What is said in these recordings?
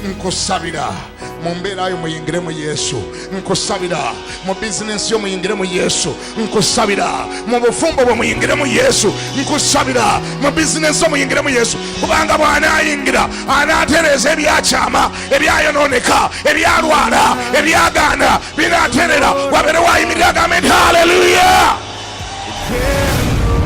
Nkusabira mu mbeera yo muyingire mu Yesu. Nkusabira mu bizinensi yo muyingire mu Yesu. Nkusabira mu bufumbo bwe muyingire mu Yesu. Nkusabira mu bizinensi yo muyingire mu Yesu, kubanga bw'anaayingira anaatereeza ebyakyama, ebyayonooneka, ebyalwala, ebyagaana binaaterera. Wabeere waayimirira agambe nti haleluya.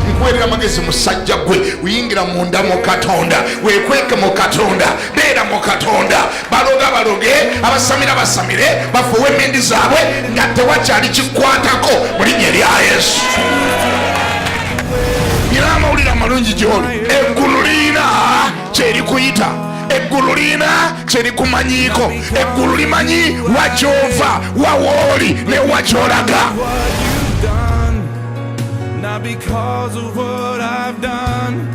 Nkuwerera amagezi musajja gwe, uyingira munda mu Katonda, wekweke mu Katonda, beera mu Katonda. Baloga baloge, abasamira basamire, bafuuwe emindi zaabwe nga tewakyali kikwatako mu linnya erya Yesu. Nina amawulire amalungi gy'oli, eggulu lirina kyerikuyita, eggulu lirina kyerikumanyiiko, eggulu limanyi wa gy'ova, wa wooli ne wa gy'olaga. Not because of what I've done,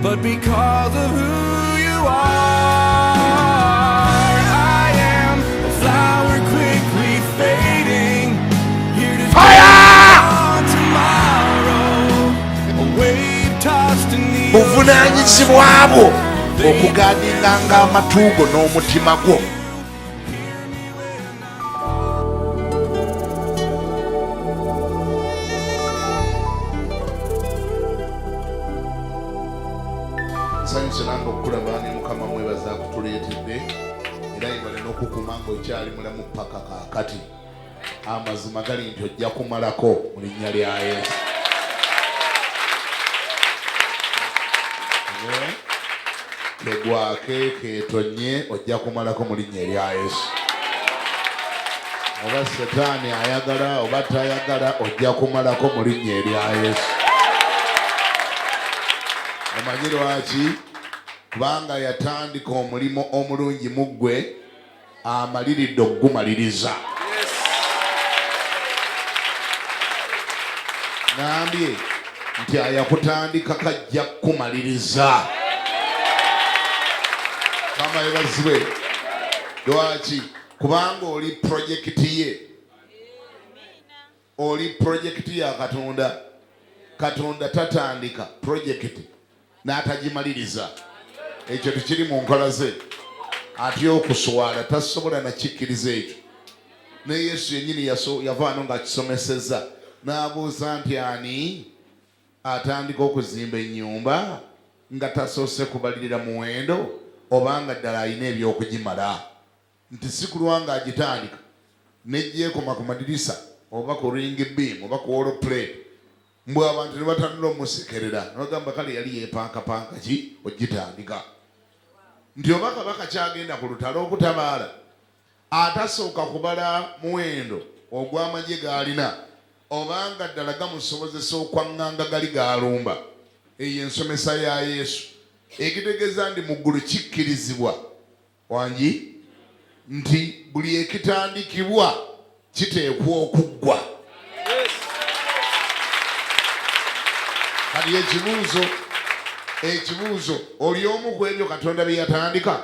but because of who you are. I am a flower quickly fading, here to Fire! on tomorrow. A wave tossed in the Buvunaanyizibwa bwo okugaadinganga amatu go n'omutima gwo. Nsanyuse nange okukulaba, ne Mukama mwebaza akutuleetedde, era yebale n'okukuuma ng'okyali mulamu paka kaakati. Amazima gali nti ojja kumalako mu linnya lya Yesu. Tegwake keetonye, ojja kumalako mu linnya erya Yesu. Oba Setaani ayagala oba tayagala, ojja kumalako mu linnya erya Yesu. Omanyi lwaki? Kubanga yatandika omulimu omulungi mu ggwe, amaliridde okugumaliriza. Ngambye nti ayakutandika kajja kukumaliriza. Mama yebazibwe. Lwaki? Kubanga oli projekiti ye, oli projekiti ya Katonda. Katonda tatandika projekiti n'atagimaliriza, ekyo tekiri mu nkola ze. Atya okuswala, tasobola nakikkiriza ekyo. Ne Yesu yennyini yavaano ng'akisomesezza, n'abuuza nti ani atandika okuzimba ennyumba nga tasoose kubalirira muwendo obanga ddala alina eby'okugimala, nti si kulwa ng'agitandika nejjeekoma ku madirisa oba ku ring beam oba ku wall plate, mbu abantu ne batandula omusekerera ne bagamba kale yali yeepankapanka ki ogitandika, nti oba kabaka kyagenda ku lutalo okutabaala atasooka kubala muwendo ogw'amagye g'alina obanga ddala gamusobozesa okwaŋŋanga gali g'alumba. Eyo ensomesa ya Yesu ekitegeeza nti mu ggulu kikkirizibwa wangi nti buli ekitandikibwa kiteekwa okuggwa. Kati ekibuuzo, oli omu ku ebyo Katonda bye yatandika?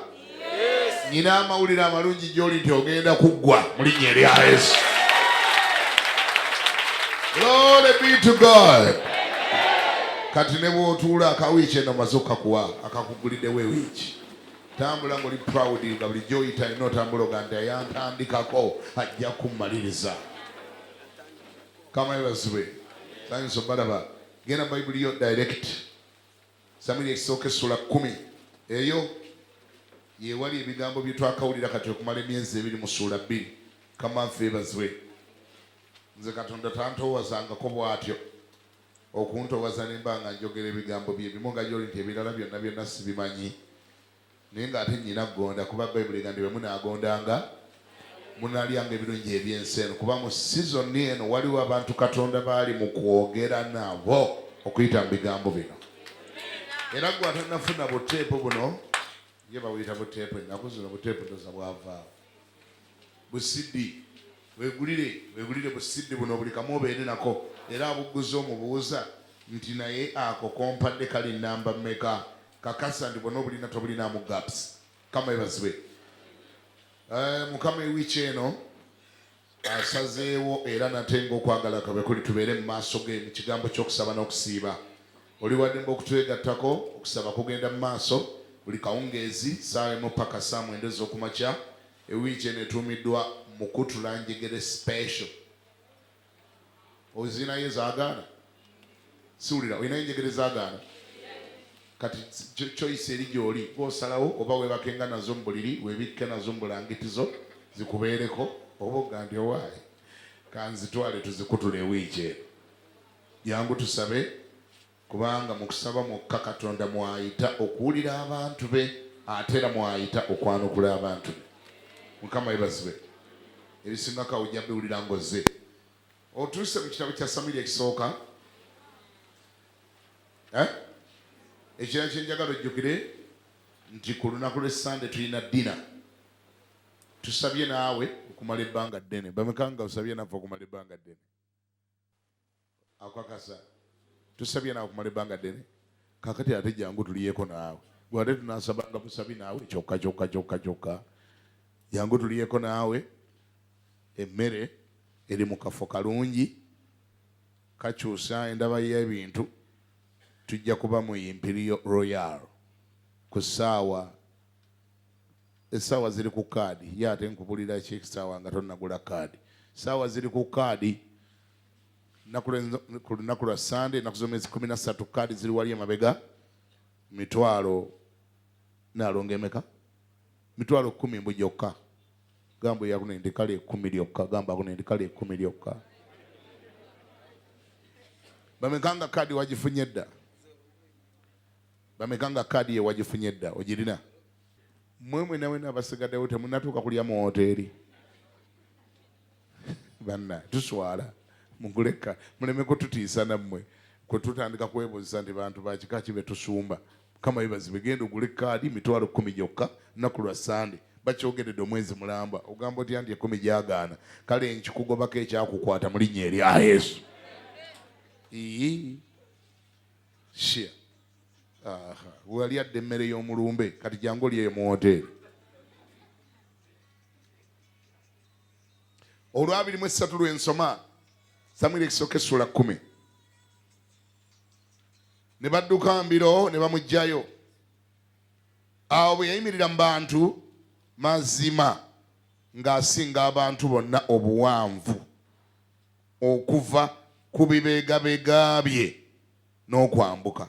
Nyina amawulire amalungi gy'oli nti ogenda kuggwa mu linnya erya Yesu. Glory be to God. Kati ne bw'otuula akawiiki eno maze okukakuwa, akakuguliddewo ewiiki, tambula ng'oli proud, nga bulijjo oyita alina otambula oga nti ayantandikako ajja kummaliriza. Kama yebazibwe. Sanyusa obalaba. Genda Bayibuli yo direct, Samwiri ekisooka essula 10. Eyo yewali ebigambo bye twakawulira kati okumala emyezi 2 mu ssuula 2. Kama nfe ebazibwe. Nze Katonda tantoowazangako bw'atyo okuntoowaza ne mba nga njogera ebigambo bye bimu nga gy'oli nti ebirala byonna byonna sibimanyi, naye ng'ate nnyina kugonda, kuba Bayibuli egamba nti bwe munaagondanga munaalyanga ebirungi eby'ensi eno, kuba mu sizoni eno waliwo abantu Katonda baali mu kwogera nabo okuyita mu bigambo bino. Era gwe atannafuna buteepu buno, ye bawuyita buteepu ennaku zino, buteepu ndoza bwavaawo, busidi, wegulire, wegulire busidi buno, buli kamu obeere nako. Era abugguza omubuuza nti naye ako kompadde kali namba mmeka? Kakasa nti bwona obulina tobulinaamu gaps. Kama ebazibwe. Mukama ewiiki eno asazeewo era nate ng'okwagala kwe bwe kuli tubeere mu maaso ge mu kigambo ky'okusaba n'okusiiba. Oli waddembe okutwegattako, okusaba kugenda mu maaso. Buli kawungeezi ssaawa emu paka ssaawa mwenda ez'okumakya. Ewiiki eno etuumiddwa Mukutula Njegere Special. Ozinayo ezaagaana? Siwulira, olinayo enjegere zaagaana? Kati choice eri gy'oli, gw'osalawo oba weebakenga nazo mu buliri, weebikke nazo mu bulangiti zo zikubeereko, oba oga nti owaaye kanzitwale tuzikutule ewiiki eno. Jangu tusabe kubanga mu kusaba mwokka Katonda mw'ayita okuwulira abantu be ate era mw'ayita okwanukula abantu be. Mukama yebazibwe. Ebisingako awo ojja biwulira ng'ozze. Otuuse mu kitabo kya Samwiri ekisooka. Eh? Ekirala kye njagala ojjukire nti ku lunaku lw'Essande tulina ddina. Tusabye naawe okumala ebbanga ddene. Bameka nga osabye naffe okumala ebbanga ddene? Akakasa tusabye naawe okumala ebbanga ddene. Kakati ate jangu tuliyeko naawe. Gwe ate tunasabanga busabi naawe kyokka kyokka kyokka kyokka. Jangu tuliyeko naawe. Emmere eri mu kafo kalungi kakyusa endaba y'ebintu. Tujja kuba mu Imperial Royal ku ssaawa essaawa ziri ku kaadi ye ate nkubulira ki essaawa nga tonnagula kaadi. Essaawa ziri ku kaadi ku lunaku lwa Ssande ennaku z'omwezi 13 kaadi ziri wali emabega mitwalo naalongo emeka? 100,000 mbu gyokka. Gamba eyakuna nti kale 10 lyokka. Gamba akuna nti kale 10 lyokka. Bameka nga kaadi wagifunye dda? Bameka nga kaadi ye wagifunye dda? Ogirina? Mmwe mwena mwena abasigaddewo temunnatuuka kulya mu woteeri. Banna tuswala muguleka muleme kututiisa nammwe kwe tutandika kwebuuza nti bantu ba kika ki be tusumba. Mukama yebazibwe, genda ogule kaadi 100,000 gyokka lunaku lwa Ssande. Bakyogeredde omwezi mulamba, ogamba otya nti 10 gyagaana? Kale nkikugobako ekyakukwata mu linnya erya Yesu. Ii shia aha, wali adda emmere y'omulumbe, kati jangu olyeyo mu woteeri. Olwabiri mu essatu lw'ensoma Samwiri ekisooka essula 10. Ne badduka mbiro ne bamuggyayo. Awo bwe yayimirira mu bantu, mazima ng'asinga abantu bonna obuwanvu okuva ku bibegabega bye n'okwambuka.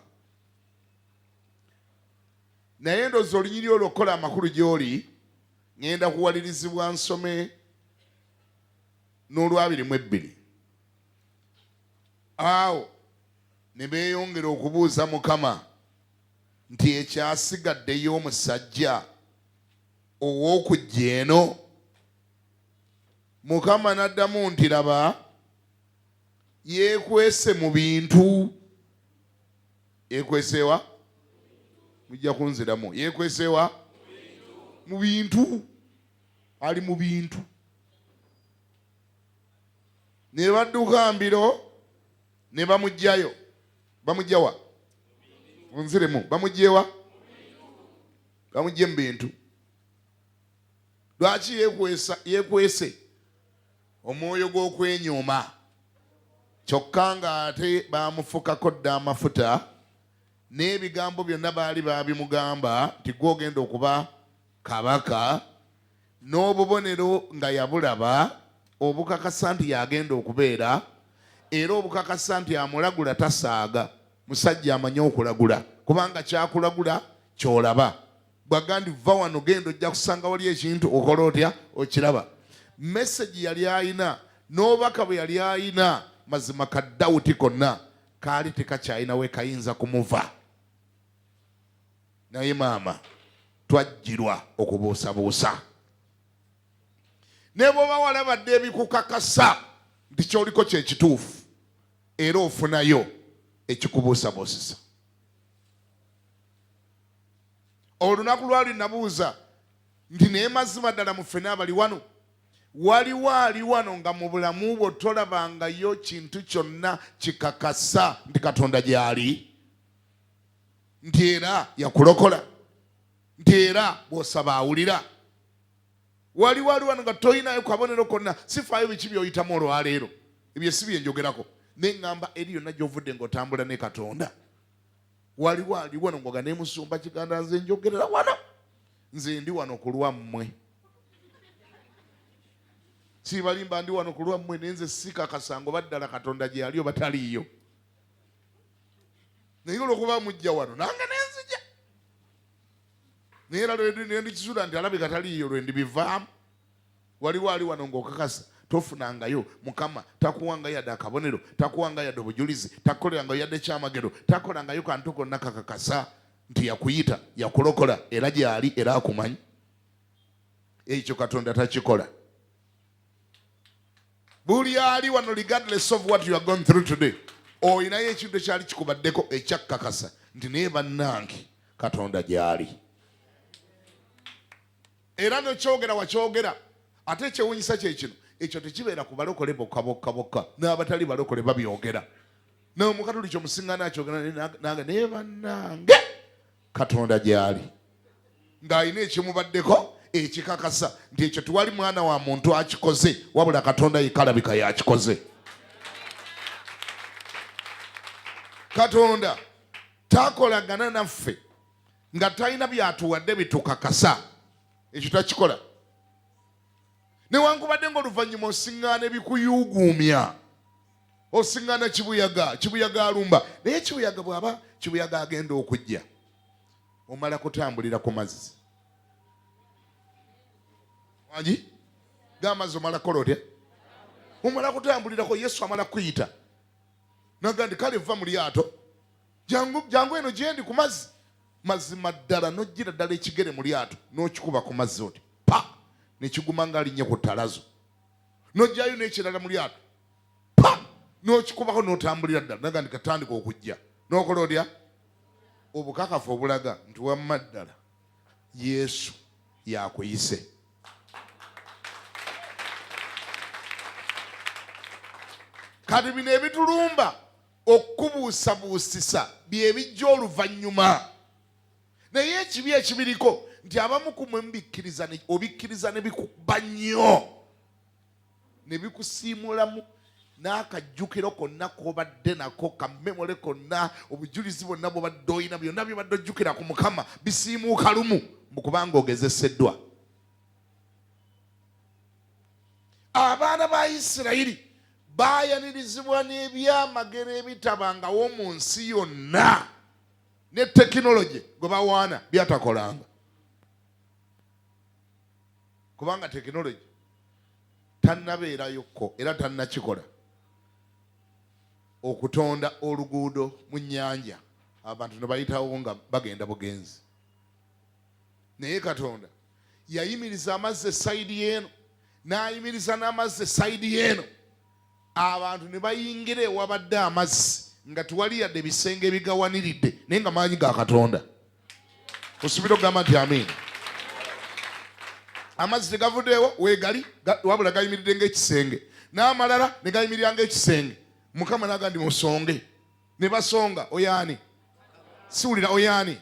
Naye ndowooza olunyiriri olwo okukola amakulu gy'oli, ŋŋenda kuwalirizibwa nsome n'olwabiri mu ebbiri. Awo ne beeyongera okubuuza Mukama nti, Ekyasigaddeyo omusajja ow'okujja eno? Mukama n'addamu nti, Laba, yeekwese mu bintu. Yeekwese wa? Mujja kunziramu. Yeekwese wa? Mu bintu. Ali mu bintu. Ne badduka mbiro ne bamuggyayo. Bamuggya wa? Munziremu. Bamuggye wa? Bamuggye mu bintu. Lwaki yeekwesa yeekwese omwoyo gw'okwenyooma kyokka ng'ate baamufukako dda amafuta n'ebigambo byonna baali baabimugamba nti gw'ogenda okuba kabaka n'obubonero nga yabulaba obukakasa nti y'agenda okubeera era obukakasa nti amulagula tasaaga. Musajja amanyi okulagula kubanga kyakulagula ky'olaba. Bw'agamba nti vva wano genda ojja kusanga wali ekintu okola otya okiraba. Message yali alina n'obubaka bwe yali alina mazima ka doubt konna kaali tekakyalina we kayinza kumuva. Naye maama twajjirwa okubuusabuusa. Ne bw'oba walaba dda ebikukakasa nti ky'oliko kye kituufu, era ofunayo ekikubuusabuusisa. Olunaku lwali nabuuza nti naye mazima ddala mu ffena abali wano waliwo ali wano nga mu bulamu bwo tolabangayo kintu kyonna kikakasa nti Katonda gy'ali, nti era yakulokola, nti era bw'osaba awulira? Waliwo ali wano nga tolinayo kabonero konna? Sifaayo biki by'oyitamu olwaleero, ebyo si bye njogerako, naye ŋŋamba eri yonna gy'ovudde ng'otambula ne Katonda. Waliwo ali wano ngoga ne musumba Kiganda, nze njogerera wano, nze ndi wano ku lwammwe, sibalimba, ndi wano ku lwammwe, naye nze sikakasa ngoba ddala Katonda gye yali oba taliiyo, naye olwokuba mujja wano nange nenzija, naye era lwendikisuula nti alabika taliiyo lwendibivaamu. Waliwo ali wano ng'okakasa tofunangayo Mukama, takuwangayo yadde akabonero, takuwangayo yadde obujulizi, takukolerangayo yadde ekyamagero, takolangayo kantu konna kakakasa nti yakuyita, yakulokola, era gyali, era akumanyi. Ekyo Katonda takikola. Buli ali wano, regardless of what you are going through today, olinayo ekintu ekyali kikubaddeko ekyakkakasa nti naye bannange Katonda gyali, era nokyogera wakyogera. Ate ekyewunyisa kye kino, ekyo tekibeera ku balokole bokka bokka bokka, n'abatali balokole babyogera. N'omukatuliki omusiŋŋana akyogera nange, naye bannange Katonda gyali, ng'alina ekimubaddeko ekikakasa nti ekyo tewali mwana wa muntu akikoze, wabula Katonda yekalabika yakikoze. Katonda takolagana naffe nga talina byatuwadde bitukakasa, ekyo takikola. Newankubadde ng'oluvannyuma osiŋŋaana ebikuyuuguumya, osiŋŋaana kibuyaga, kibuyaga alumba, naye kibuyaga bw'aba kibuyaga agenda okujja, omala kutambulira ku mazzi. Wangi g'amazzi omala kukola otya? Omala kutambulirako. Yesu amala kuyita naga nti kale vva mu lyato, jangu, jangu eno gyendi ku mazzi. Mazima ddala n'ojjira ddala ekigere mu lyato n'okikuba ku mazzi oti pa, nekiguma nga alinnye ku ttalazo, n'ojjayo n'ekirala mu lyato pa, n'okikubako n'otambulira ddala. Naga nti katandika okujja, n'okola otya? Obukakafu obulaga nti wamma ddala Yesu yakuyise. Kati bino ebitulumba okukubuusabuusisa bye bijja oluvannyuma, naye ekibi ekibiriko nti abamu ku mwe mubikkiriza, obikkiriza ne bikuba nnyo ne bikusiimulamu n'akajjukiro konna k'obadde nako, kamemole konna, obujulizi bwonna bw'obadde olina, byonna by'obadde ojjukira ku Mukama bisiimuuka lumu, mbu kubanga ogezeseddwa. Abaana ba Isirayiri baayanirizibwa n'ebyamagero ebitabangawo mu nsi yonna, ne tekinologi gwe bawaana byatakolanga, kubanga tekinologi tannabeerayokko era tannakikola okutonda oluguudo mu nnyanja abantu ne bayitawo nga bagenda bugenzi. Naye Katonda yayimiriza amazzi esayidi y'eno, n'ayimiriza n'amazzi esayidi y'eno, abantu ne bayingira ewabadde amazzi nga tewali yadde ebisenge ebigawaniridde, naye nga maanyi ga Katonda. Osubira okugamba nti amiina? Amazzi tegavuddeewo weegali, wabula gayimiridde ng'ekisenge, n'amalala ne gayimirira ng'ekisenge. Mukama n'agamba nti musonge, ne basonga. Oyaani? Siwulira. Oyaani?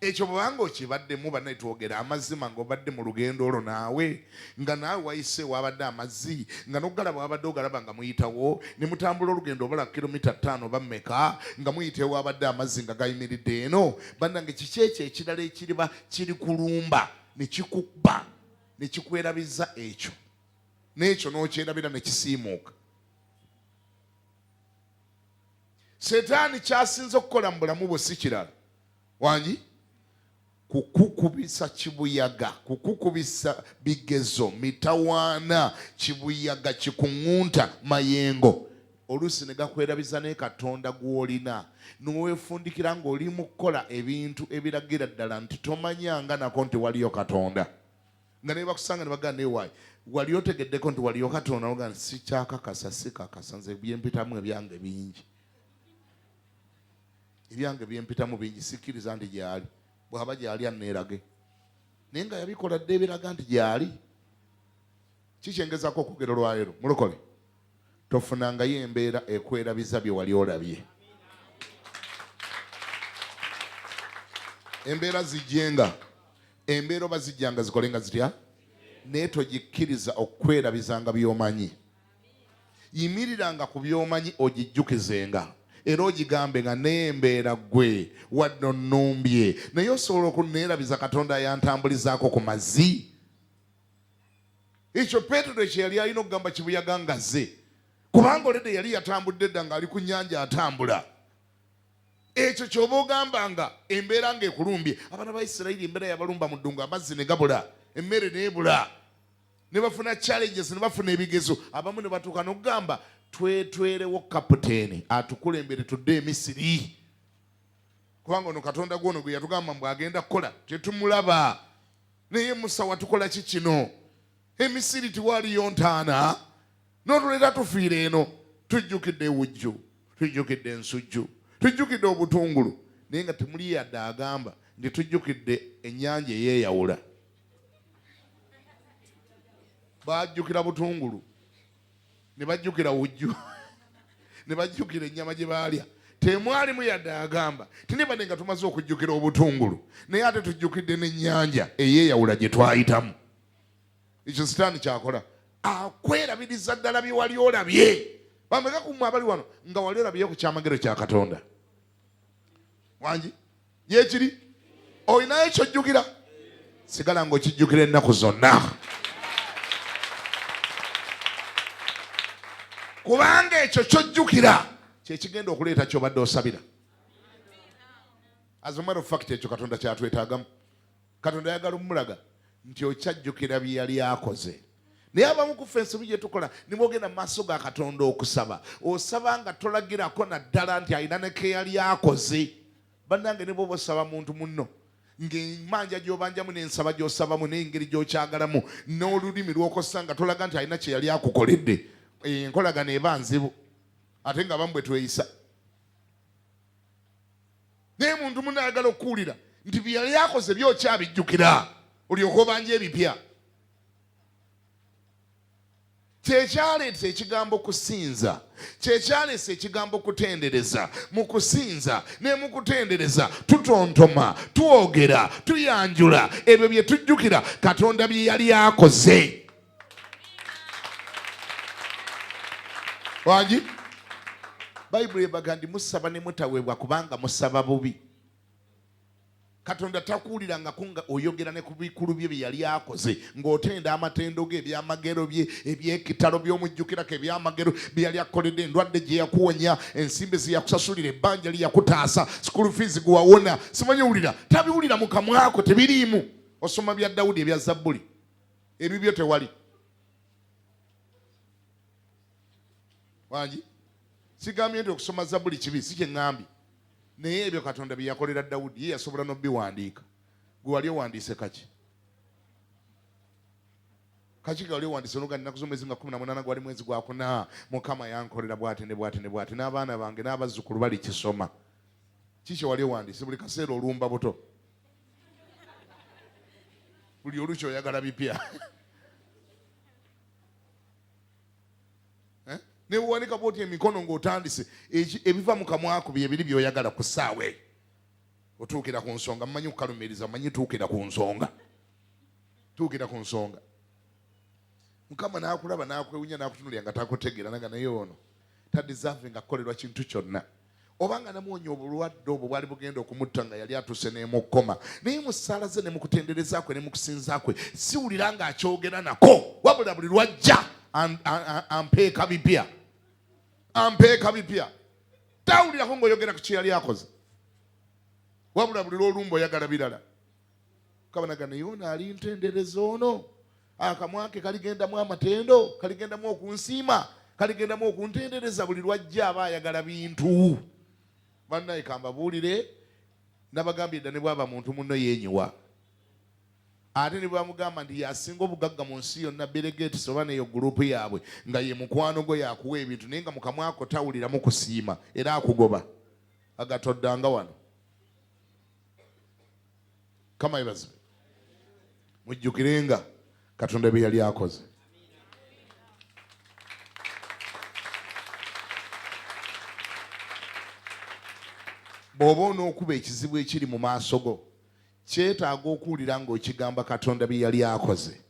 Ekyo bwebanga okibaddemu, bannaye twogera amazima, ng'obadde mu lugendo olwo naawe, nga naawe wayise wabadde amazzi, nga n'okugalaba wabadde ogalaba nga muyitawo, ne mutambula olugendo obala kilomita 5 oba mmeka, nga muyita ewabadde amazzi nga gayimiridde eno. Bannange, kiki ekyo ekirala ekiriba kiri kulumba ne kikuba ne kikwerabiza ekyo, n'ekyo n'okyerabira ne kisiimuuka? Setaani kyasinze okukola mu bulamu bwo si kirala, wangi, kukukubisa kibuyaga, kukukubisa bigezo, mitawaana, kibuyaga kikuŋŋunta mayengo, oluusi ne gakwerabiza ne Katonda gw'olina, n'weefundikira ng'oli mu kukola ebintu ebiragira ddala nti tomanyanga nako nti waliyo Katonda, nga ne bakusanga ne bagamba, naye waayi wali otegeddeko nti waliyo Katonda? Ogamba, sikyakakasa, sikakasa, nze byempitamu ebyange bingi, ebyange byempitamu bingi, sikkiriza nti gyali. Bw'aba gyali anneerage. Naye nga yabikola dda ebiraga nti gyali. Kikyengezaako okwogera olwaleero, mulokole, tofunangayo embeera ekwerabiza bye wali olabye. Embeera zijjenga, embeera oba zijjanga zikole nga zitya, naye togikkiriza okukwerabizanga by'omanyi. Yimiriranga ku by'omanyi, ogijjukizenga. Era ogigambe nga nembeera ggwe wadde onnumbye, naye osobola okunneerabiza Katonda ayantambulizaako ku mazzi? Ekyo Peetero kye yali alina okugamba kibuyaga ng'azze, kubanga olede yali yatambudde dda ng'ali ku nnyanja atambula. Ekyo ky'oba ogamba nga embeera ng'ekulumbye. Abaana ba Isirayiri embeera yabalumba mu ddungu, amazzi ne gabula, emmere n'ebula, ne bafuna challenges, ne bafuna ebigezo, abamu ne batuuka n'okugamba twetwerewo kaputeeni atukulembere tudde e Misiri, kubanga ono Katonda gwono gwe yatugamba mbu agenda kukola tetumulaba. Naye Musa watukola ki kino? Emisiri tiwaliyo ntaana, n'otuleeta tufiire eno. Tujjukidde ewujju, tujjukidde ensujju, tujjukidde obutungulu, naye nga temuli yadde agamba nti tujjukidde ennyanja eyeeyawula. Bajjukira butungulu, ne bajjukira wujju, ne bajjukira ennyama gye baalya. Temwalimu yadde agamba tinibadde nga tumaze okujjukira obutungulu, naye ate tujjukidde n'ennyanja eyeeyawula gye twayitamu. Ekyo sitaani kyakola, akwerabiriza ddala bye wali olabye. Bameka ku mmwe abali wano nga wali olabyeyo ku kyamagero kya Katonda? Wangi yekiri, olinayo kyojjukira, sigala ng'okijjukira ennaku zonna, kubanga ekyo kyojjukira kyekigenda okuleeta kyobadde osabira. As a matter of fact, ekyo Katonda kyatwetaagamu. Katonda ayagala omulaga nti okyajjukira bye yali akoze. Naye abamu ku ffe ensobi gye tukola, ne bw'ogenda mu maaso ga Katonda okusaba, osaba nga tolagirako naddala nti alina ne ke yali akoze. Bannange, ne bw'oba osaba muntu munno, ng'emmanja gy'obanjamu n'ensaba gy'osabamu n'engeri gy'okyagalamu n'olulimi lw'okozesa nga tolaga nti alina kye yali akukoledde, enkolagana eba nzibu. Ate ng'abamu bwe tweyisa. Naye muntu munno ayagala okukuwulira nti bye yali akoze byokyabijjukira, olyoke obanje ebipya. Kyekyaleeta ekigambo kusinza, kyekyaleesa ekigambo kutendereza. Mu kusinza ne mu kutendereza tutontoma, twogera, tuyanjula ebyo bye tujjukira Katonda bye yali akoze. Wangi? Bayibuli ebaga nti musaba ne mutaweebwa kubanga musaba bubi. Katonda takuwulirangako nga oyogera ne ku bikulu bye bye yali akoze, ng'otenda amatendo ge, ebyamagero bye eby'ekitalo by'omujjukirako, ebyamagero bye yali akukoledde, endwadde gye yakuwonya, ensimbi ze yakusasulira, ebbanja lye yakutaasa, school fees gwe wawona. Simanyi owulira, tabiwulira mu kamwako, tebiriimu. Osoma bya Dawudi ebya Zabbuli, ebibyo tewali. Wangi? Sigambye nti okusoma Zabbuli kibi, si kye ŋŋambye. Naye ebyo Katonda bye yakolera Dawudi, ye yasobola n'obiwandiika. Gwe wali owandiise kaki? Kaki ke wali owandiise? Onoga nnaku z'omwezi nga 18 gwali mwezi gwakuna, Mukama yankolera bw'ati ne bw'ati ne bw'ati, n'abaana bange n'abazzukulu balikisoma. Ki kye wali owandiise? Buli kaseera olumba buto, buli olukya oyagala bipya. Ne bwewanika bwoti emikono ng'otandise, ebiva mu kamwako bye biri by'oyagala ku ssaawa eyo. Otuukira ku nsonga, mmanyi kukalumiriza, mmanyi tuukira ku nsonga, tuukira ku nsonga. Mukama n'akulaba n'akwewunya n'akutunuulira nga takutegeera, naga naye ono tadeservinga kukolerwa kintu kyonna. Oba nga namuwonya obulwadde obwo bwali bugenda okumutta nga yali atuuse n'emukkoma, naye mu ssaala ze ne mu kutendereza kwe ne mu kusinza kwe siwulira ng'akyogera nako, wabula buli lwajja ampeeka bipya, ampeeka bipya. Tawulirako ng'oyogera ku kye yali akoze, wabula buli lw'olumba oyagala birala. Kabanaga naye ono alintendereza, ono akamwa ke kaligendamu amatendo, kaligendamu okunsiima, kaligendamu okuntendereza. Buli lwajja aba ayagala bintu. Bannaye kambabuulire, nabagambye dda, ne bwaba muntu munno yeenyiwa, ate ne bwamugamba nti yasinga obugagga mu nsi yonna, Bill Gates oba neyo gurupu yaabwe, nga ye mukwano gwo yakuwa ebintu, naye nga mukamwako tawuliramu kusiima, era akugoba agatoddanga wano. Kama yebazibe. Mujjukirenga Katonda bye yali akoze. Bw'oba onookuba ekizibu ekiri mu maaso go, kyetaaga okuwulira ng'okigamba Katonda bye yali akoze.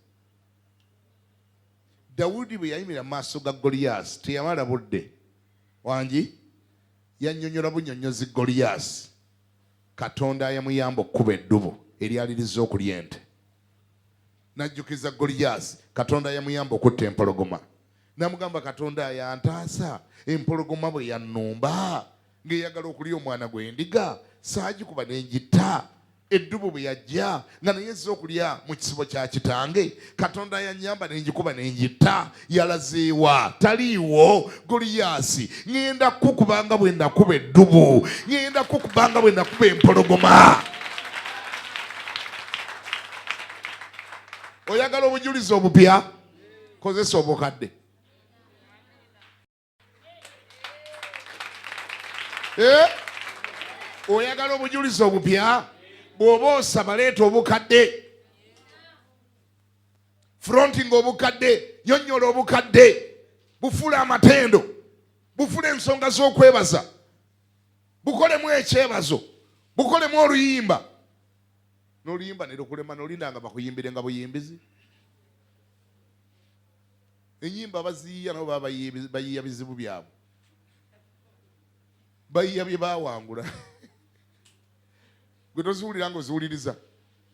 Dawudi bwe yayimirira mu maaso ga Goliyaasi teyamala budde. Wangi? Yannyonnyola bunnyonnyozi Goliyaasi, Katonda ayamuyamba okukuba eddubu eryali lizze okulya ente. N'ajjukiza Goliyaasi, Katonda ayamuyamba okutta empologoma. N'amugamba, Katonda ayantaasa empologoma bwe yannumba ng'eyagala okulya omwana gw'endiga, saagikuba ne ngitta. Eddubu bwe yajja nga naye ezze okulya mu kisibo kya kitange, Katonda yannyamba ne ngikuba ne ngitta. Yalaze wa? Taliiwo. Goliyaasi, ŋŋenda kukukuba nga bwe nakuba eddubu, ŋŋenda kukuba nga bwe nakuba empologoma. Oyagala obujulizi obupya? Kozesa obukadde. Eh? Oyagala obujulizi obupya? Bw'oba osaba leeta obukadde, fronting obukadde, nyonnyola obukadde, bufuula amatendo, bufuula ensonga z'okwebaza, bukolemu ekyebazo, bukolemu oluyimba. N'oluyimba ne lukulema n'olinda nga bakuyimbire nga buyimbizi. Enyimba baziyiya nabo baba bayiya bizibu byabwe, bayiya bye bawangula. Gwe toziwulira nga oziwuliriza.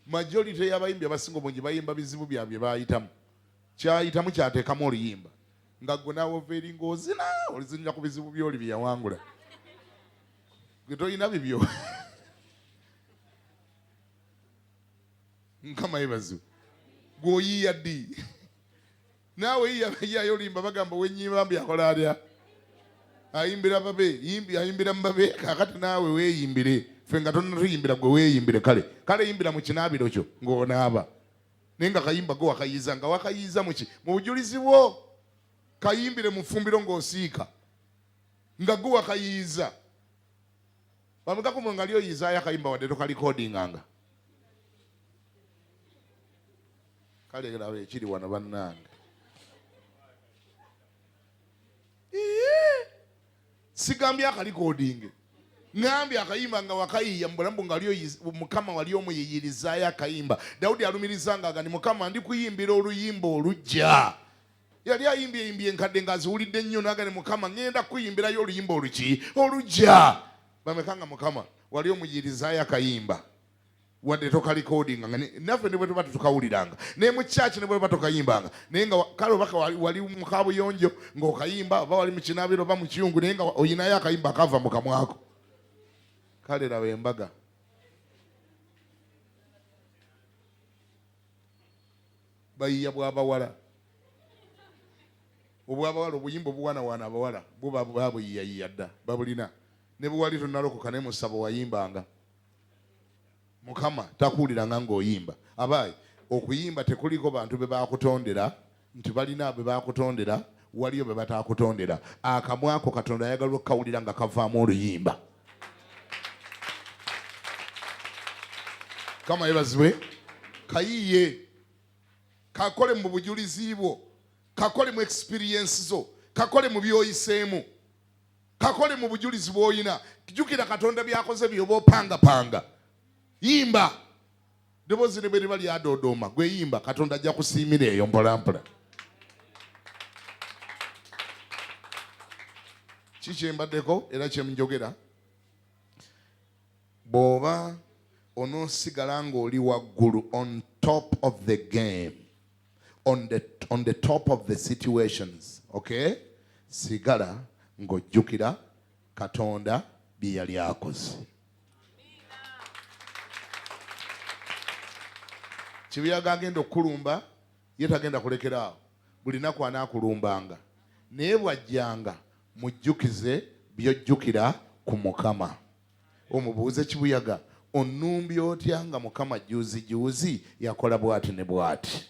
Majority y'abayimbi abasinga obungi bayimba bizibu byabwe bye bayitamu, kyayitamu kyateekamu oluyimba, nga gwe naawe ova eri ng'ozina olizinira ku bizibu by'oli bye yawangula. Gwe tolina bibyo. Mukama yebaziwe. Gwe oyiiya ddi? Naawe yiyayo olimba. Bagamba wenyimba mbi akola atya? Ayimbira babe, yimbi ayimbira mu babe. Kakati naawe weeyimbire, ffe nga tonatuyimbira, gwe weeyimbire. Kale kale yimbira mu kinaabiro kyo ng'onaaba, naye nga kayimba gwe wakayiiza, nga wakayiiza muki mu bujulizi bwo. Kayimbire mu ffumbiro ng'osiika, nga gwe wakayiiza. Bameka nga lyoyizaayo akayimba wadde tokalikodinganga? Kale laba ekiri wano bannange. Sigambye akalikodinge, ŋambye akayimba nga wakayiiya mu bulamu nga Mukama wali omuyiyirizaayo akayimba. Dawudi alumiriza nga agani, Mukama, ndi kuyimbira oluyimba olujja. Yali ayimbye yimbye enkadde ng'aziwulidde nnyo, n'agani, Mukama, ŋŋenda kuyimbirayo oluyimba oluki olujja. Bameka nga Mukama wali omuyiyirizaayo akayimba wadde tokalikodinga? Nga naffe ne bwe tuba tetukawuliranga, naye mu kyaki ne bwe tuba tokayimbanga, naye nga kale obaka wali mu kabuyonjo ng'okayimba, oba wali mu kinaabiro oba mu kiyungu, naye nga oyinayo akayimba akava mu kamwako. Kale laba embaga. Bayiya bw'abawala, obwabawala, obuyimba obuwanawana abawala buba babuyiyayiya dda, babulina. Ne bwe wali tonalokoka, naye mu ssabo wayimbanga. Mukama takuwuliranga ng'oyimba? Abaayi, okuyimba tekuliko bantu be bakutondera nti balina be bakutondera, waliyo be batakutondera. Akamwako Katonda ayagala okukawulira nga kavaamu oluyimba. Kama yebazibwe. Kayiye, kakole mu bujulizi bwo, kakole mu experience zo, kakole mu byoyiseemu, kakole mu bujulizi bw'olina. Jjukira Katonda byakoze byoba opangapanga. Yimba ddoboozi ne bwe liba lyadoodooma, gwe yimba, Katonda ajja kusiimira eyo mpolampola. Ki kyembaddeko era kyemunjogera, bw'oba onoosigala ng'oli waggulu, on top of the game, on the top of the situations, okay, sigala ng'ojjukira Katonda bye yali akoze. Kibuyaga agenda okukulumba, ye tagenda kulekera awo. Buli naku anaakulumbanga, naye bw'ajjanga mujjukize by'ojjukira ku Mukama. Omubuuze, "Kibuyaga, onnumbye otya nga Mukama juuzi juuzi yakola bw'ati ne bw'ati?"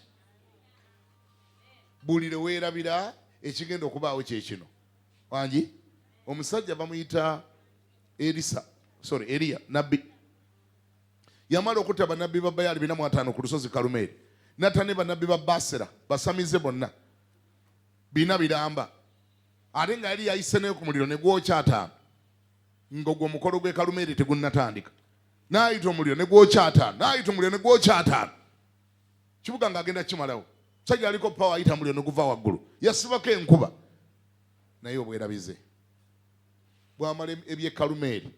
Buli lwe weerabira, ekigenda okubaawo kye kino. Wangi, omusajja bamuyita Erisa, sorry, Eriya nabbi, yamala okutta bannabbi ba Bayaali 450 ku lusozi Kalumeeri, natta ne bannabbi ba Basera basamize bonna bina biramba, ate nga yali yayise naye ku muliro ne gwokya ataano, ng'ogwo omukolo gw'e Kalumeeri tegunnatandika. N'ayita omuliro ne gwokya ataano, n'ayita omuliro ne gwokya ataano, kibuga ng'agenda kimalawo. Musajja aliko power, ayita muliro ne guva waggulu, yasibako enkuba, naye obwerabize. Bwamala eby'e Kalumeeri,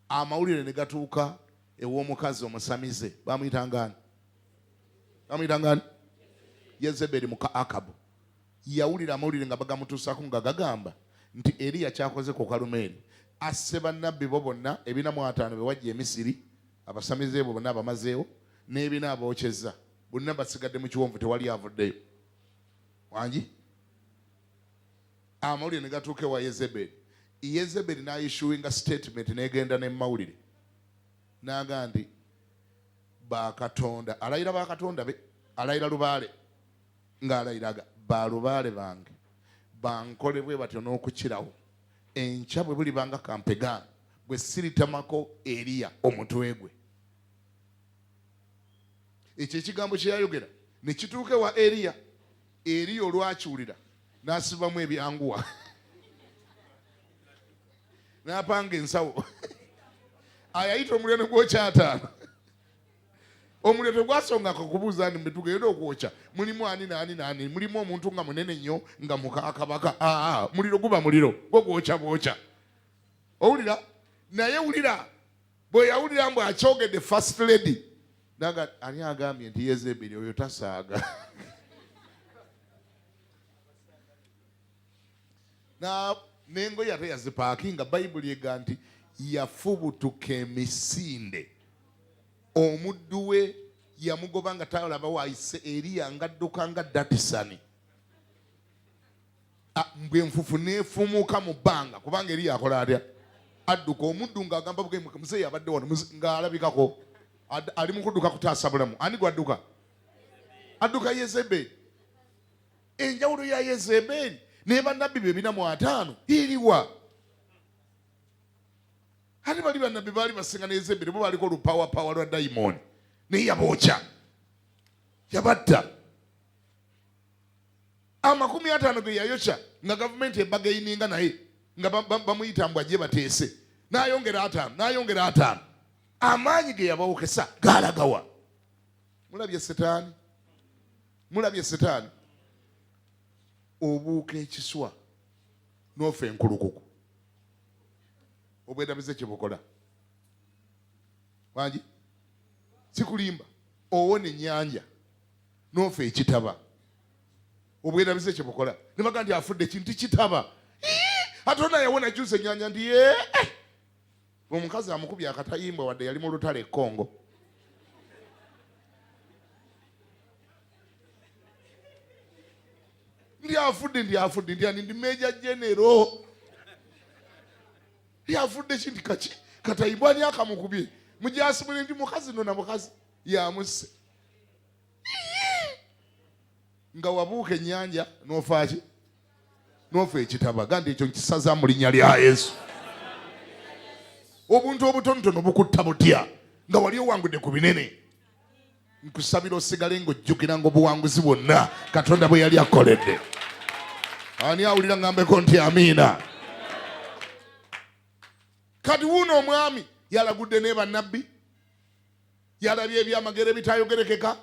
amawulire ne gatuuka ew'omukazi omusamize, bamuyitanga ani? Bamuyitanga ani? Yezeberi muka Akabu. Yawulira amawulire nga bagamutuusaako nga gagamba nti Eriya kyakoze ku Kalumeeri, asse bannabbi bo bonna 450 be wajja e Misiri, abasamize bo bonna abamazeewo, n'ebina abookyezza, bonna basigadde mu kiwonvu, tewali avuddeyo. Wangi? Amawulire ne gatuuka ewa Yezeberi. Yezeberi n'ayishuwinga statement n'egenda ne mawulire n'aga nti bakatonda alayira bakatonda be alayira lubaale ng'alayiraga balubaale bange bankole bwe batyo n'okukirawo enkya bwe bulibanga kampegaano bwe siritamako Eriya omutwe gwe. Ekyo ekigambo kye yayogera ne kituuka ewa Eriya. Eriya olwakiwulira n'asibamu ebyanguwa n'apanga ensawo ayayita omuliro ne gwokya ataano. Omuliro tegwasongako kubuuza nti tugenda okwokya mulimu ani naani naani, mulimu omuntu nga munene nnyo nga mukaakabaka. Aa, muliro guba muliro gwo gwokya bwokya. Owulira? Naye wulira bwe yawulira mbu akyogedde first lady naga ani agambye nti Yezeberi oyo tasaaga na n'engoye ate yazipaakinga. Bayibuli ega nti yafubutuka emisinde, omuddu we yamugoba nga talaba waayise Eriya ng'adduka nga datisani mbwe enfufu neefumuuka mu bbanga, kubanga Eriya akola atya? Adduka. Omuddu ng'agamba muzeeyi abadde wano ng'alabikako ali mu kudduka kutaasa bulamu. Ani gwadduka? Adduka Yezeberi. Enjawulo ya Yezeberi ne bannabbi be 450 iriwa? Ate bali bannabbi baali basinga ne Yezeberi, bo baaliko olupawapawa lwa dayimooni, naye yabookya, yabatta. 50 ge yayokya nga gavumenti ebagayininga naye nga bamuyita mbu ajje bateese, n'ayongera 50, n'ayongera 50. Amaanyi ge yabawokesa gaalagawa? Mulabye setaani, mulabye setaani. Obuuka ekiswa n'ofa enkulukuku, obwerabize kye bukola. Wangi, sikulimba, owona ennyanja n'ofa ekitaba, obwerabize kye bukola. Ne baga nti afudde kintu kitaba, ate ona yawona juusi ennyanja nti ye omukazi amukubye akatayimbwa wadde yali mu lutalo e Congo. Ndi afudde, ndi afudde, ndi ani, ndi Major General. Ndi afudde kinti kaki katayimbwa ani akamukubye mujasimule ndi mukazi no na mukazi yamusse. Nga wabuuka ennyanja n'ofa ki? N'ofa ekitaba. Gandi ekyo nkisaza mu linnya lya Yesu. Obuntu obutonotono bukutta butya nga wali owangudde ku binene? Nkusabira osigale ng'ojjukira ng'obuwanguzi bwonna Katonda bwe yali akoledde. Ani awulira ngambeko nti amiina? Kati wuuno omwami yalagudde ne bannabbi, yalabye ebyamagero ebitayogerekeka,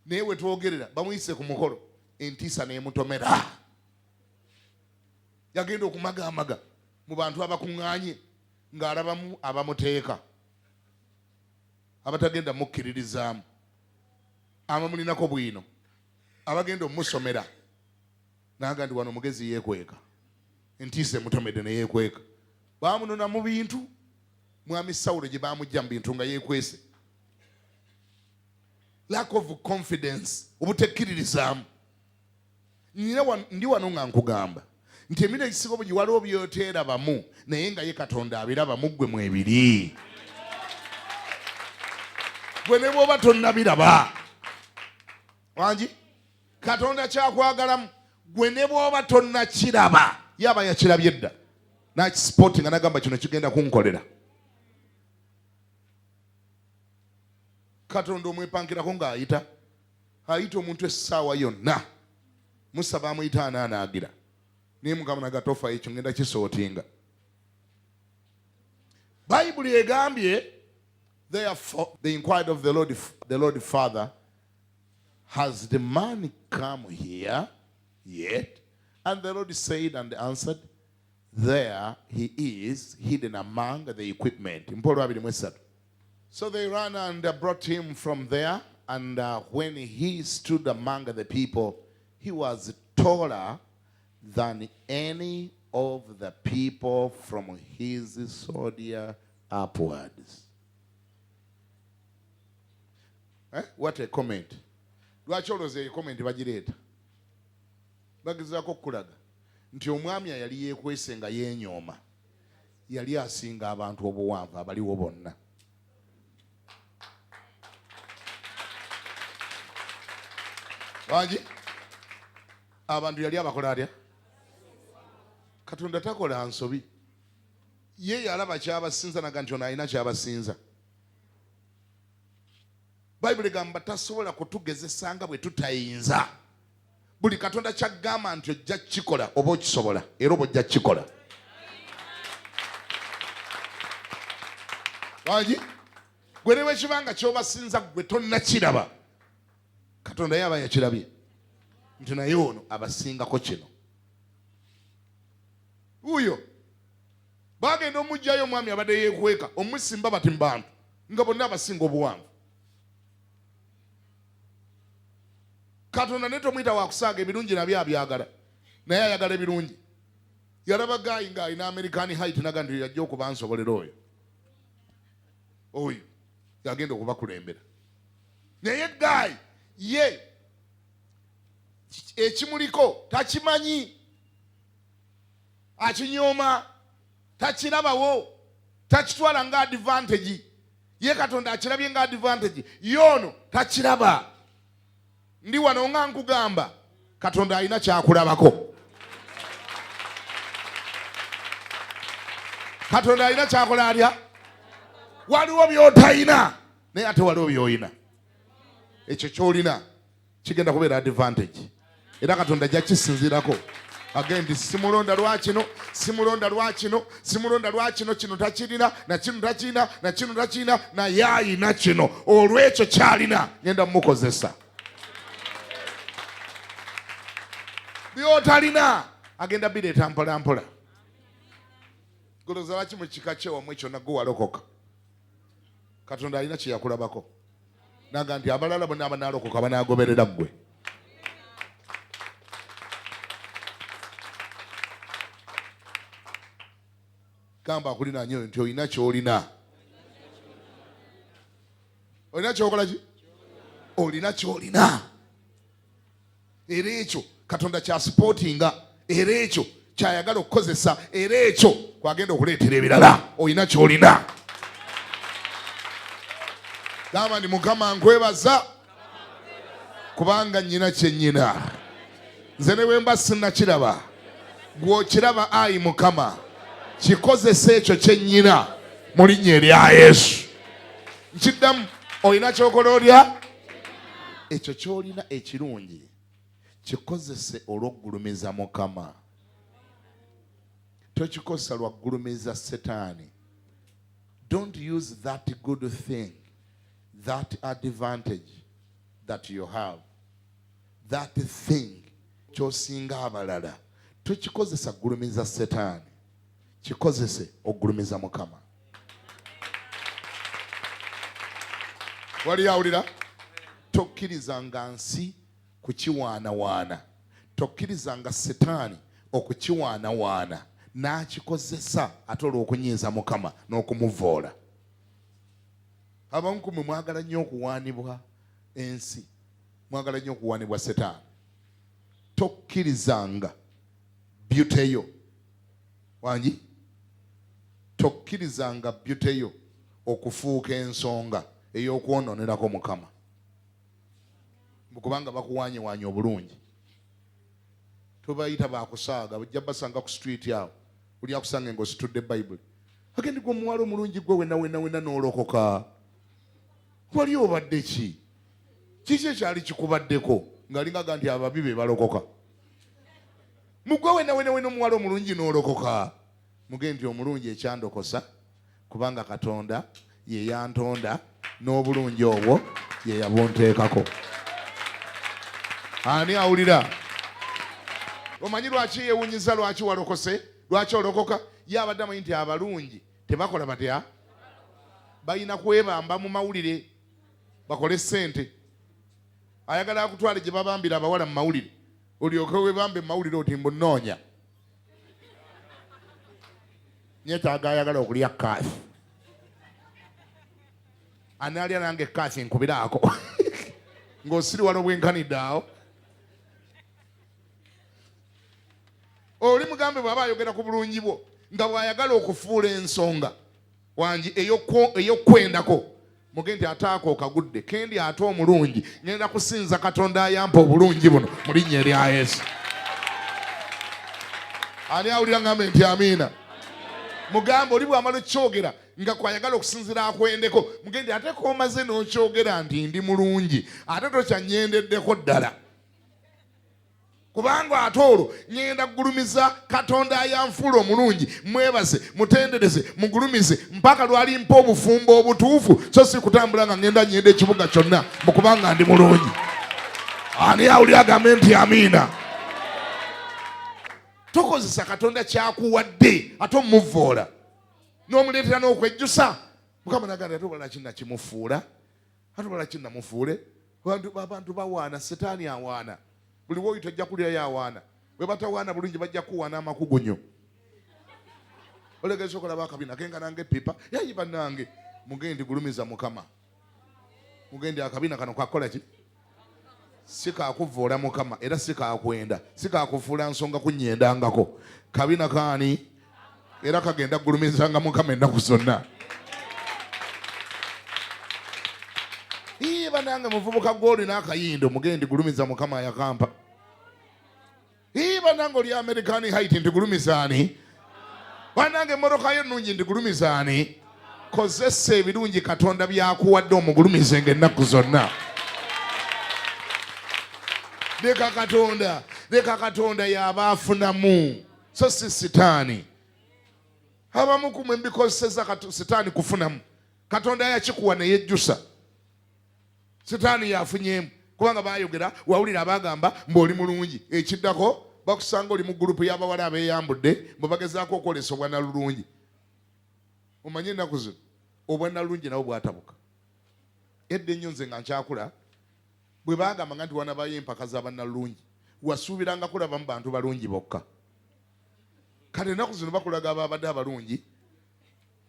naye we twogerera bamuyise ku mukolo entiisa n'emutomera. Yagenda okumagaamaga mu bantu abakuŋŋaanye ng'alabamu abamuteeka abatagenda mukkiririzaamu, abamulinako bwino, abagenda omumusomera, naga nti wano omugezi yeekweka, entiisa emutomedde ne yeekweka. Baamunona mu bintu, mwami Sawulo gye baamujja mu bintu nga yeekwese. Lack of confidence, obutekkiririzaamu. Ndi wano nga nkugamba nti emirimu egisinga obungi waliwo by'oteerabamu, naye nga ye Katonda abiraba mu ggwe mwebiri. Gwe ne bw'oba tonnabiraba, wangi Katonda kyakwagalamu, gwe ne bw'oba tonnakiraba, ye aba yakirabye dda n'akisipooti nga nagamba kino kigenda kunkolera. Katonda omwepankirako ng'ayita ayita omuntu essaawa yonna. Musa baamuyita anaanaagira, naye Mukama naga tofa, ekyo ngenda kisootinga. Bayibuli egambye, therefore they inquired of the Lord, the Lord Father, has the man come here yet? And the Lord said and answered, There he is hidden among the equipment. Mpa olwabiri mu essatu. So they ran and brought him from there, and when he stood among the people, he was taller than any of the people from his shoulder upwards. Eh? What a comment. Lwaki olowooza eyo comment bagireeta? Bagezaako okukulaga nti omwami ayali yeekwese nga yeenyooma yali asinga abantu obuwanvu abaliwo bonna. Wangi? Abantu yali abakola atya? Katonda takola nsobi. Ye yalaba kyabasinza naga nti ono alina kyabasinza. Bayibuli egamba tasobola kutugezesa nga bwe tutayinza. Buli Katonda ky'agamba nti ojja kukikola oba okisobola era oba ojja kukikola. Wangi? Gwe ne bwe kiba nga ky'obasinza ggwe tonnakiraba, Katonda ye aba yakirabye nti naye ono abasingako kino. Wuuyo bagenda omuggyayo omwami abadde yeekweka omusimba bati mu bantu nga bonna abasinga obuwanvu. Katonda naye tomuyita wakusaaga, ebirungi nabyo abyagala, naye ayagala ebirungi. Yalaba guy ng'alina American height naga nti yajja okuba nsobolera oyo oyo yagenda okubakulembera. Naye guy ye ekimuliko takimanyi, akinyooma, takirabawo, takitwala nga advantage. Ye Katonda akirabye nga advantage, ye ono takiraba. Ndi wano nga nkugamba Katonda alina kyakulabako. Katonda alina kyakola atya? Waliwo by'otalina naye ate waliwo by'olina. Ekyo ky'olina kigenda kubeera advantage, era Katonda ajja kisinziirako. Agendi simulonda lwakino, simulonda lwakino, simulonda lwakino, kino takirina na kino takirina na kino takirina, naye ayina kino. Olw'ekyo kyalina ngenda mumukozesa. Byotalina agenda bireeta mpola mpola. Goloza lwaki mu kika kye wamwe kyonna gwe walokoka? Katonda alina kye yakulabako naga nti abalala bonna abanalokoka banagoberera ggwe. Gamba akulinaanye oyo nti olina kyolina, olina kyokola ki, olina kyolina, era ekyo Katonda kyasipootinga, era ekyo kyayagala okukozesa, era ekyo kwagenda okuleetera ebirala. Olina kyolina. Gamba nti Mukama nkwebaza kubanga nnyina kye nnyina. Nze ne bwe mba sinnakiraba, gw'okiraba ayi Mukama, kikozesa ekyo kye nnyina mu linnya erya Yesu. Nkiddamu, olina kyokola olya ekyo ky'olina ekirungi kikozese olw'okugulumiza Mukama. Tokikozesa lwa kugulumiza Setaani. Don't use that good thing, that advantage that you have, that thing ky'osinga abalala, tokikozesa kugulumiza Setaani, kikozese okugulumiza Mukama. Wali awulira? Tokkirizanga nsi kukiwaanawaana, tokkirizanga Setaani okukiwaanawaana n'akikozesa ate olw'okunyiiza Mukama n'okumuvoola. Abamu ku mmwe mwagala nnyo okuwaanibwa ensi, mwagala nnyo okuwaanibwa Setaani. Tokkirizanga beauty yo, wangi, tokkirizanga beauty yo okufuuka ensonga ey'okwonoonerako Mukama, kubanga bakuwaanyewaanye obulungi. Tobayita bakusaaga, ojja basanga ku street awo, oli akusange ng'ositudde Bayibuli, agendi gwe omuwala omulungi gwe wena wena wena n'olokoka, wali obadde ki? Kiki ekyali kikubaddeko? Ng'alinga nti ababi be balokoka. Mugwe wena wena wena omuwala omulungi n'olokoka. Muge nti omulungi ekyandokosa kubanga Katonda ye yantonda n'obulungi obwo ye yabunteekako. Ani awulira? Omanyi lwaki yeewunyiza lwaki walokose? Lwaki olokoka? Ye abadde amanyi nti abalungi tebakola batya, balina kwebamba mu mawulire bakole ssente. Ayagala akutwale gye babambira abawala mu mawulire, olyoke webambe mu mawulire oti mbu nnoonya nyetaaga ayagala okulya kaasi, anaalya nange kaasi nkubiraako ng'osiriwala obwenkanidde awo. Oli mugambe bw'aba ayogera ku bulungi bwo nga bw'ayagala okufuula ensonga wangi ey'okwendako, muge nti ate ako okagudde kendi ate omulungi, ngenda kusinza Katonda ayampa obulungi buno mu linnya erya Yesu. Ani awulira ngambe nti amiina? Mugambe oli bw'amala okukyogera nga kwayagala okusinzira akwendeko, muge nti ate komaze n'okyogera nti ndi mulungi, ate tokyanyendeddeko ddala, kubanga ate olwo ŋŋenda kugulumiza Katonda ayanfuula omulungi, mwebaze, mutendereze, mugulumize mpaka lwalimpa obufumbo obutuufu, so si kutambula nga ŋŋenda nyenda ekibuga kyonna mu kubanga ndi mulungi. Ani awulira agambe nti amiina? Tokozesa Katonda kyakuwadde ate omuvvoola n'omuleetera n'okwejjusa. Mukama nagamba ate obala ki nakimufuula, ate obala ki namufuule. Abantu bawaana, setaani awaana, buli woyita ojja kulirayo awaana. Bwe batawaana bulungi bajja kuwaana amakugunyo. Olegeza okulaba akabina kenkana ng'eppipa, yayi bannange, mugendi gulumiza Mukama. Mugendi akabina kano kakola ki? Si kakuvvoola Mukama, era si kakwenda, si kakufuula nsonga kunnyendangako. Kabina kaani? Era kagenda kugulumizanga Mukama ennaku zonna. Ii banange, muvubuka gw'olina akayindo, mugendi gulumiza Mukama ayakampa. Ii banange, oli American height, nti gulumizaani. Banange, emmotoka yo nnungi, nti gulumizaani. Kozesa ebirungi Katonda byakuwadde omugulumizenga ennaku zonna. Leka Katonda, leka Katonda y'aba afunamu, so si sitaani. Abamu ku mwe mbikozeseza sitaani kufunamu. Katonda yakikuwa ne yejjusa, sitaani yafunyeemu, kubanga bayogera, wawulira abagamba mbu oli mulungi, ekiddako bakusanga oli mu gurupu y'abawala abeeyambudde mbu bagezaako okwolesa obwanalulungi. Omanye ennaku zino obwanalulungi nabwo bwatabuka. Edda ennyo nze nga nkyakula, bwe baagambanga nti wanabayo empaka z'abannalulungi, wasuubiranga kulabamu bantu balungi bokka. Kati ennaku zino bakulaga ababadde abalungi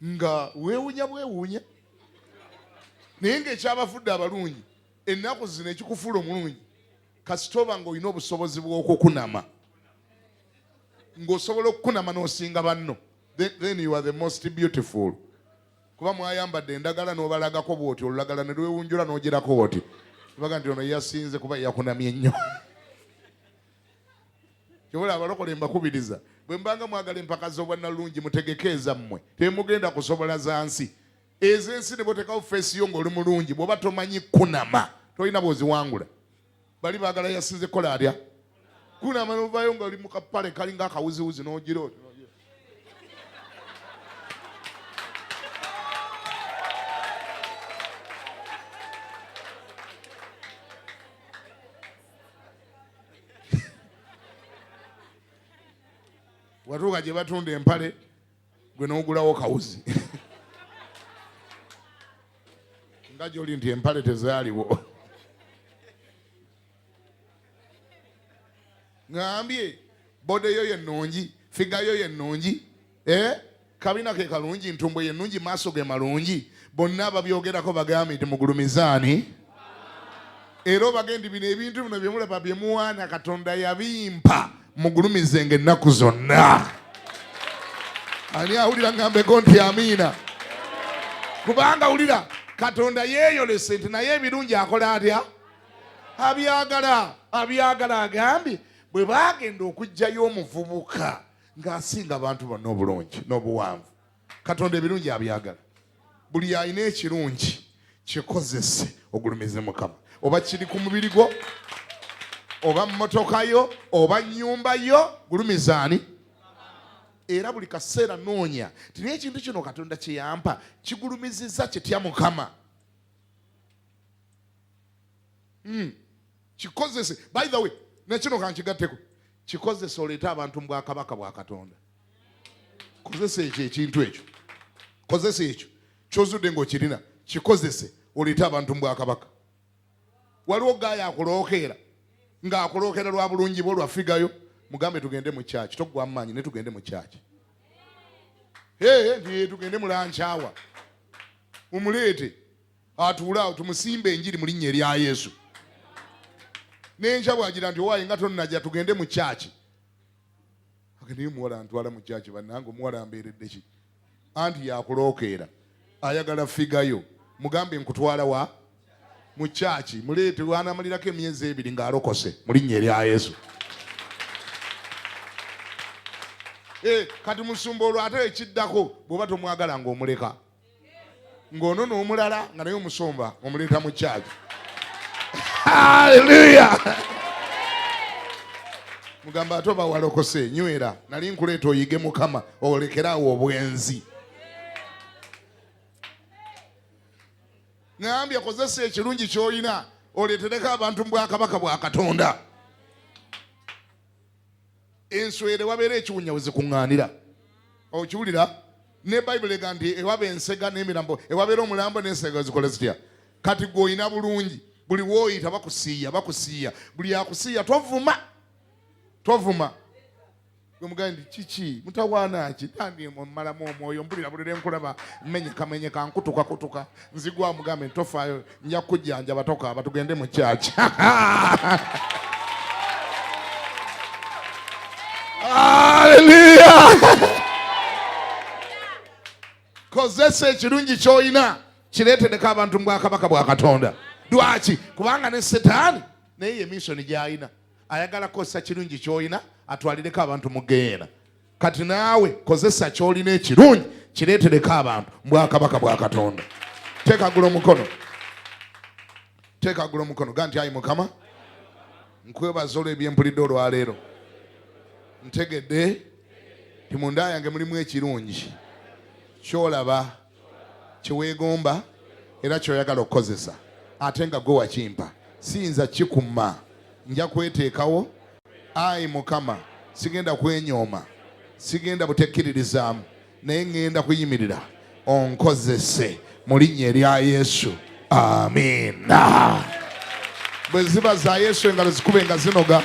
nga weewunya bwewuunya, naye ng'ekyabafudde abalungi ennaku zino, ekikufuula omulungi kasita oba ng'olina obusobozi bw'okukunama, ng'osobola okukunama n'osinga banno, then you are the most beautiful. Kuba mwayambadde endagala n'obalagako bw'oti, olulagala ne lwewunjula n'ogirako bw'oti, baga nti ono yasinze kuba yakunamye nnyo. Kyobola abalokole mbakubiriza, bwe mbanga mwagala empaka z'obwannalulungi mutegeke ezammwe, temugenda kusobola za nsi. Ez'ensi ne bw'oteekawo feesi yo ng'oli mulungi, bw'oba tomanyi kunama tolina bw'oziwangula. Bali baagala yasinze kukola atya? Kunama n'ovaayo ng'oli mu kapale kalinga akawuziwuzi n'ogira oti. Watuuka gye batunda empale gwe n'ogulawo kawuzi nga gy'oli nti empale tezaaliwo. Ngambye bode yo yennungi, figa yo yennungi, kabina ke kalungi, ntumbwe yennungi, maaso ge malungi, bonna ababyogerako bagambye nti mugulumizaani. Era obage nti bino ebintu bino bye mulaba bye muwaana Katonda yabimpa, mugulumizenga ennaku zonna. Ani awulira ngambeko nti amiina? Kubanga wulira, Katonda yeeyolese nti naye ebirungi akola atya? Abyagala, abyagala. Agambye bwe baagenda okuggyayo omuvubuka ng'asinga abantu bonna obulungi n'obuwanvu. Katonda ebirungi abyagala. Buli alina ekirungi kikozese ogulumize Mukama, oba kiri ku mubiri gwo, oba mmotoka yo, oba nnyumba yo, gulumizaani. Era buli kaseera noonya ti naye ekintu kino Katonda kye yampa kigulumizizza kitya Mukama. Kikozese. By the way, nekino kankigatteko, kikozese oleete abantu mu bwakabaka bwa Katonda. Kozesa ekyo ekintu ekyo, kozesa ekyo kyozudde ng'okirina, kikozese oleete abantu mu bwakabaka. Waliwo gaaya akulookeera ng'akulookera lwa bulungi bwo, lwa figayo. Mugambe tugende mu kyaki, toggwamu maanyi, ne tugende mu kyaki. Nti tugende mu lankyawa, mumuleete atuule awo tumusimbe enjiri mu linnya erya Yesu. N'enkya bw'agira nti owaaye nga tonnajja tugende mu kyaki, naye omuwala ntwala mu kyaki, bannange omuwala ambeeredde ki? Anti yakulookeera ayagala figayo. Mugambe nkutwala wa mu kyaki, muleete wanamalirako emyezi 2 ng'alokose mu linnya erya Yesu. Kati musumba olwo ate ekiddako bw'oba tomwagala ng'omuleka ng'ono n'omulala nga naye omusumba omuleeta mu kyaki. Haleluya! Mugamba ate oba walokose, nywera, nali nkuleeta oyige Mukama olekere awo obwenzi. Ngambye kozesa ekirungi ky'olina oleetereko abantu mu bwakabaka bwa Katonda. Enswera ewabeera ekiwunya we zikuŋŋaanira, okiwulira? Ne Bayibuli ega nti ewaba ensega n'emirambo, ewabeera omulambo n'ensega zikola zitya? Kati gwe olina bulungi, buli w'oyita bakusiiya, bakusiiya, buli akusiiya tovuma, tovuma. Gwe mugambe nti kiki mutawaana ki, tandi mmalamu omwoyo, mpulira buli lwe nkulaba mmenyekamenyeka, nkutukakutuka, nzigwa. Mugambe nti tofaayo, nja kukujjanjaba, tokaaba, tugende mu kyaki. Haleluya! Kozesa ekirungi ky'olina kireetedeko abantu mu bwakabaka bwa Katonda. Lwaki? Kubanga ne Setaani naye ye miisoni gy'alina, ayagala kukozesa kirungi ky'olina atwalireko abantu mu geyeena. Kati naawe kozesa ky'olina ekirungi kireetereko abantu mu bwakabaka bwa Katonda. Teekagula omukono, teekagula omukono, ga nti ayi Mukama, nkwebaza olw'ebyempulidde olwaleero. Ntegedde nti mu nda yange mulimu ekirungi ky'olaba, kye weegomba era ky'oyagala okukozesa, ate nga gwe wakimpa, siyinza kikumma, nja kweteekawo. Ayi Mukama, sigenda kwenyooma, sigenda butekkiririzaamu, naye ŋŋenda kuyimirira onkozese mu linnya erya Yesu, amiina. Bwe ziba za Yesu engalo zikube nga zinoga.